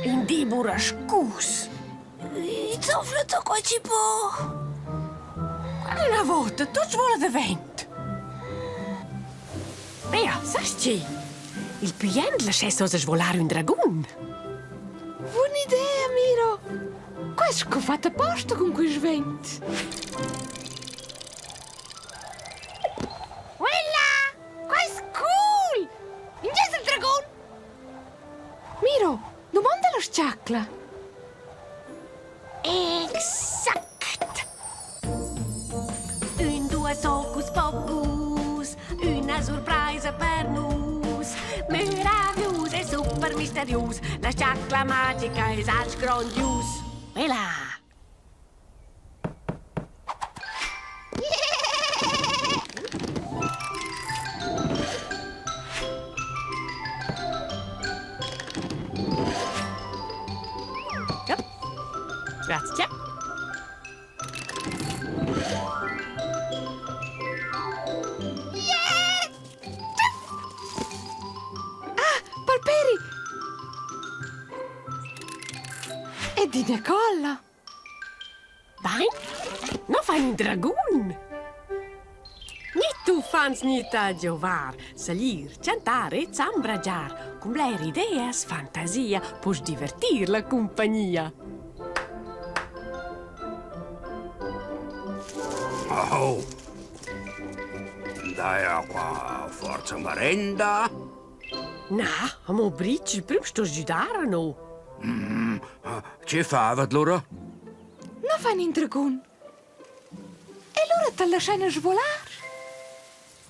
Ün di burascus. I zoffla da qua chi po. Guarda üna vota, tut svola davent. Bea, sast chi? Il pü jent laschess hoz svolar ün dragun. Bun'idea, Miro! Quai sco fat aposta cun quist vent. Quella! Quai es cool! Ingio es il dragun? Miro, dumonda la s-chacla. Exact! Ün, duos hocus pocus, üna surpraisa per nus. Meraviglius e super misterius, la s-chacla magica es alch grondius. Quella! Grazie. Ah, palperi! E di decolla! Bain, no fain ün dragun. Ni uffants ni da giovar, saglir, chantar e zambragiar. Cun bler ideas, fantasia, poss divertir la cumpagnia. Oh! Dai qua forza marenda! Na, amo brich, il prüm sto güdar a no. Mm, che favat lura? No fain in dragun. E lura t'al laschaina svolar.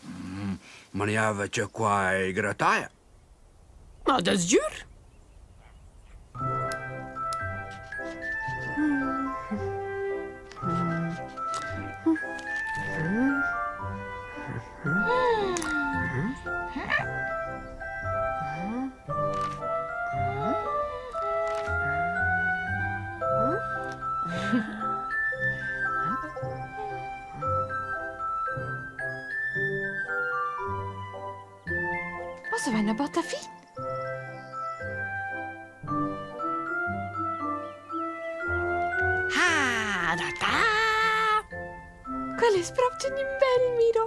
Mm, maniava che qua è grataia. Ma da sgür. Ossa vain la botta fin. Ha, da ta! Quel es propcha ün bel Miro.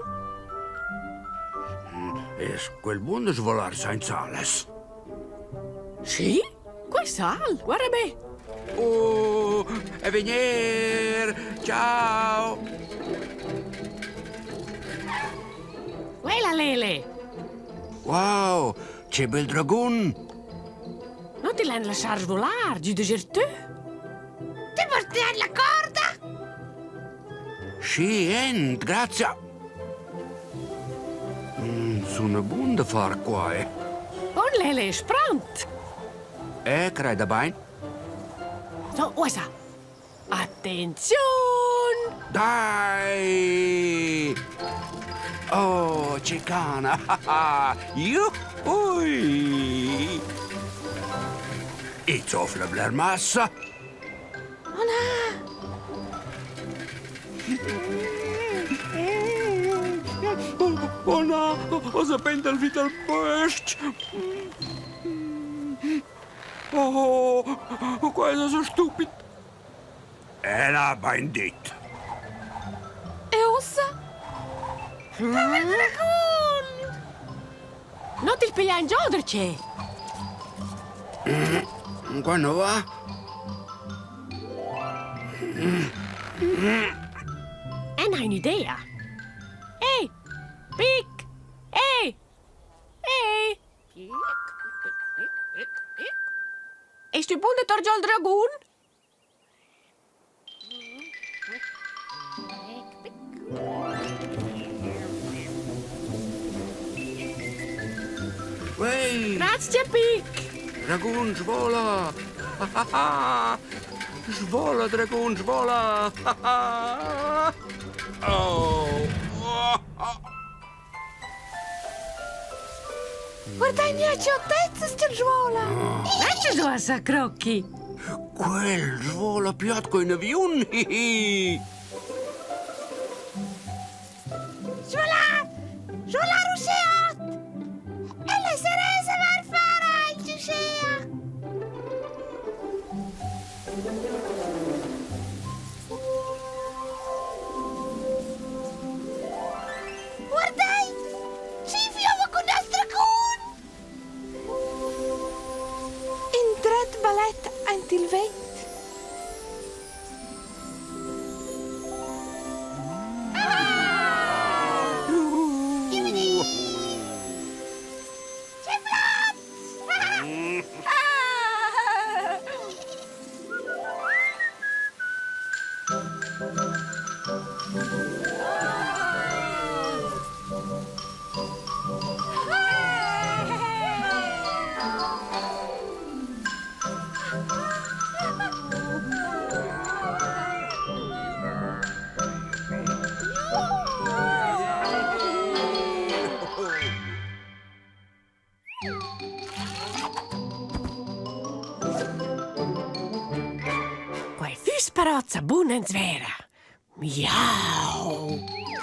Es quel bun da svolar sainza alas? Sì? Quai sal, guarda be. Oh, e vegnir! Ciao! Quella Lele! Wow, che bel dragun! Non ti l'han lasciar svolar, giù de gertü? Ti portier la corda? Schi, ent, grazia. Mm, suna bun da far quai. Bon, Lele, sprant! Eh, creda bain. So, uossa. Attenziun! Dai! Oh, che cana! Juhui! I zoffla bler massa. Oh na! Oh na, ossa penda il vi dal bös-ch. Oh, quai es so stupid. El ha bain dit. E ussa? Come dragun! Non ti pigliar in gioder, che? Quando va? En ha un'idea. Ehi, Pic! Ehi! Ehi! Es tü bun da tor giò'l dragun? Uei! Grazie, Pic! Dragun svola! Svola, dragun, svola! Oh! Guardai gnanca otezzas ch'el svola. Lascia uossa, Crocchi! Quel svola più alto che un aviun! Svola! Svular uschè ot! Ella sarà savar far alch uschea. Guardai! Chi fiova cun nos dragun! In dret balett aint il vent. Quai füss però bun in Svera. Miau!